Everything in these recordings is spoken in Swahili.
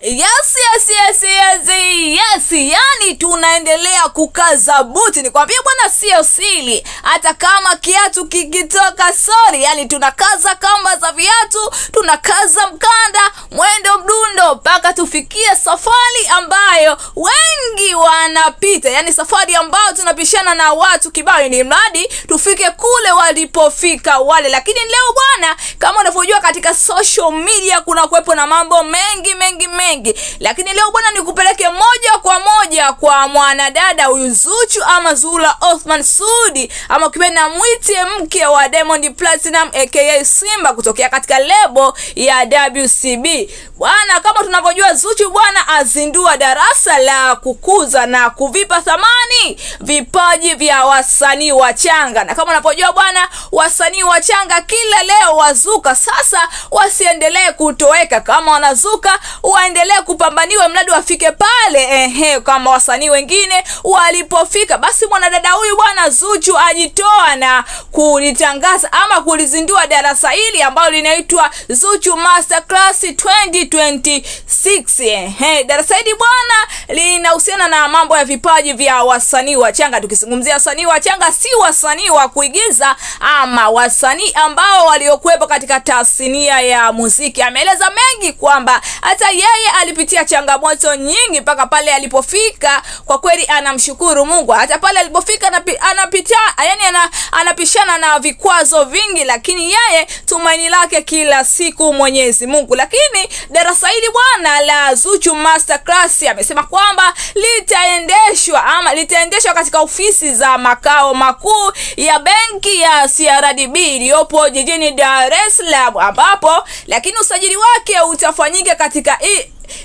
Yes, yes. Yani tunaendelea kukaza buti, nikwambie bwana, sio siri. Hata kama kiatu kikitoka sori, yani tunakaza kamba za viatu, tunakaza mkanda, mwendo mdundo mpaka tufikie safari ambayo wengi wanapita, yani safari ambayo tunapishana na watu kibao, ni mradi tufike kule walipofika wale. Lakini leo bwana, kama unavyojua katika social media kuna kuwepo na mambo mengi mengi mengi, lakini leo bwana, nikupeleke moja kwa moja kwa mwanadada huyu Zuchu ama Zuhura Othman Sudi ama ukipenda mwite mke wa Diamond Platinum aka Simba kutokea katika lebo ya WCB. Bwana, kama tunavyojua Zuchu bwana azindua darasa la kukuza na kuvipa thamani vipaji vya wasanii wachanga, na kama unavyojua bwana, wasanii wachanga kila leo wazuka. Sasa wasiendelee kutoweka, kama wanazuka waendelee kupambaniwa, mradi wafike pale ehe, kama wasanii wengine walipofika. Basi mwanadada huyu bwana Zuchu ajitoa na kulitangaza ama kulizindua darasa hili ambalo linaitwa Zuchu Masterclass 2026. Ehe, darasa hili bwana linahusiana na mambo ya vipaji vya wasanii wachanga. Tukizungumzia wasanii wachanga, si wasanii wa kuigiza ama wasanii ambao waliokuwepo katika tasnia ya muziki. Ameeleza mengi kwamba hata yeye alipitia changamoto nyingi mpaka pale alipofika. Kwa kweli anamshukuru Mungu, hata pale alipofika anapitia yani anapishana na vikwazo vingi, lakini yeye tumaini lake kila siku Mwenyezi Mungu. Lakini darasa hili bwana la Zuchu Masterclass amesema kwamba litaendeshwa ama litaendeshwa katika ofisi za makao makuu ya benki ya CRDB iliyopo jijini Dar es Salaam, ambapo lakini usajili wake utafanyika katika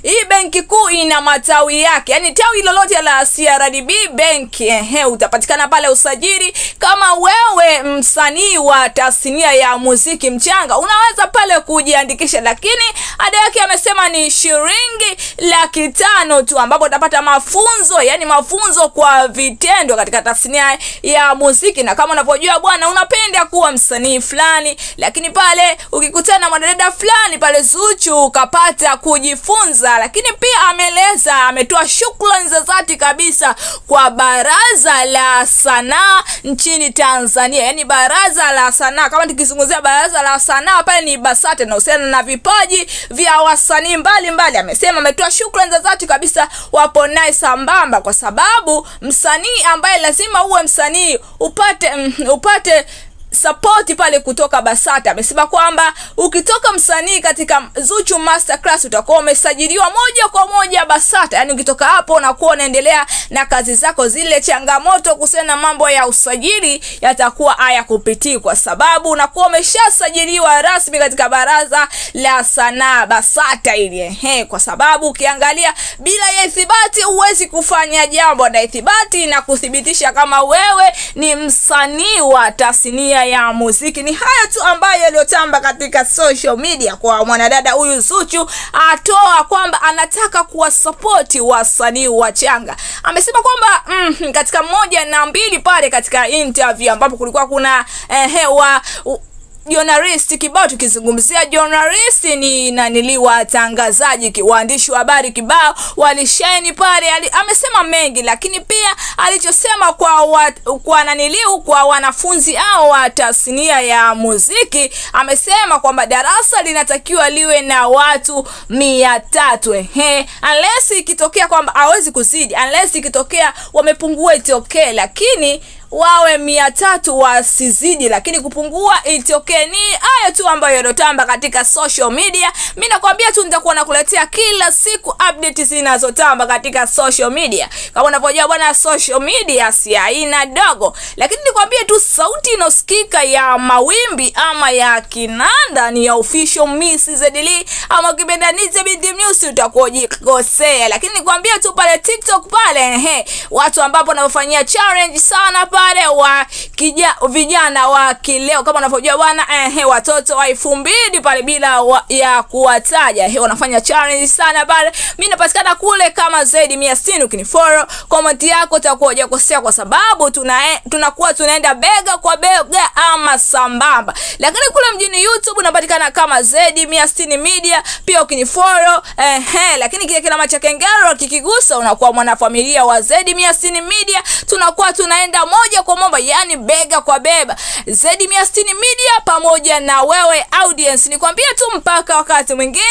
hii benki kuu ina matawi yake, yaani tawi lolote la CRDB benki, ehe, utapatikana pale usajili. Kama wewe msanii wa tasnia ya muziki mchanga, unaweza pale kujiandikisha, lakini ada yake amesema ni shilingi 500,000 tu, ambapo utapata mafunzo, yani mafunzo kwa vitendo katika tasnia ya muziki. Na kama unavyojua bwana, unapenda kuwa msanii fulani, lakini pale ukikutana na mwanadada fulani pale Zuchu ukapata kujifunza. Lakini pia ameeleza, ametoa shukrani za dhati kabisa kwa Baraza la Sanaa nchini Tanzania, yaani Baraza la Sanaa. Kama tukizungumzia Baraza la Sanaa pale ni BASATA, inahusiana na vipaji vya wasanii mbalimbali. Amesema ametoa shukrani za dhati kabisa, wapo naye sambamba, kwa sababu msanii ambaye lazima uwe msanii upate sapoti pale kutoka BASATA. Amesema kwamba ukitoka msanii katika Zuchu Masterclass utakuwa umesajiliwa moja kwa moja BASATA, yaani ukitoka hapo unakuwa unaendelea na kazi zako. Zile changamoto kuhusiana na mambo ya usajili yatakuwa hayakupitii kwa sababu unakuwa umeshasajiliwa rasmi katika Baraza la Sanaa BASATA ili ehe, kwa sababu ukiangalia bila ya ithibati huwezi kufanya jambo, na ithibati na kuthibitisha kama wewe ni msanii wa tasnia ya muziki. Ni hayo tu ambayo yaliyotamba katika social media kwa mwanadada huyu Zuchu, atoa kwamba anataka kuwasapoti wasanii wachanga. Amesema kwamba katika 1 na 2 pale katika interview ambapo kulikuwa kuna journalist kibao. Tukizungumzia journalist ni nanili watangazaji, waandishi wa habari kibao walisheni pale. Amesema mengi, lakini pia alichosema kwa naniliu kwa wanafunzi hao wa tasnia ya muziki, amesema kwamba darasa linatakiwa liwe na watu 300, ehe, unless ikitokea kwamba hawezi kuzidi, unless ikitokea wamepungua itokee, lakini wawe 300 wasizidi, lakini kupungua itokee. Ni hayo tu ambayo yanotamba katika social media. Mimi nakwambia tu nitakuwa nakuletea kila siku update zinazotamba katika social media. Kama unavyojua bwana, social media si aina dogo, lakini nikwambie tu sauti inosikika ya mawimbi ama ya kinanda ni ya official Miss Zedili ama ukipenda Nize Binti News, utakuwa ujikosea. Lakini nikwambie tu pale TikTok pale, ehe, watu ambapo wanafanyia challenge sana pale pale wa vijana wa kileo kama unavyojua bwana, watoto wa 2000 pale bila ya kuwataja, wanafanya challenge sana pale. Mimi napatikana kule kama Zedi 160. Ukinifollow, comment yako utakuwa hujakosea, kwa sababu tunakuwa tunaenda bega kwa bega ama sambamba. Lakini kule mjini YouTube unapatikana kama Zedi 160 Media, pia ukinifollow, lakini kile kilama cha kengele kikigusa unakuwa mwanafamilia wa Zedi 160 Media. Tunakuwa tunaenda moja kwa moja, yani bega kwa beba, Zedi 160 Media pamoja na wewe audience. Nikwambie tu mpaka wakati mwingine.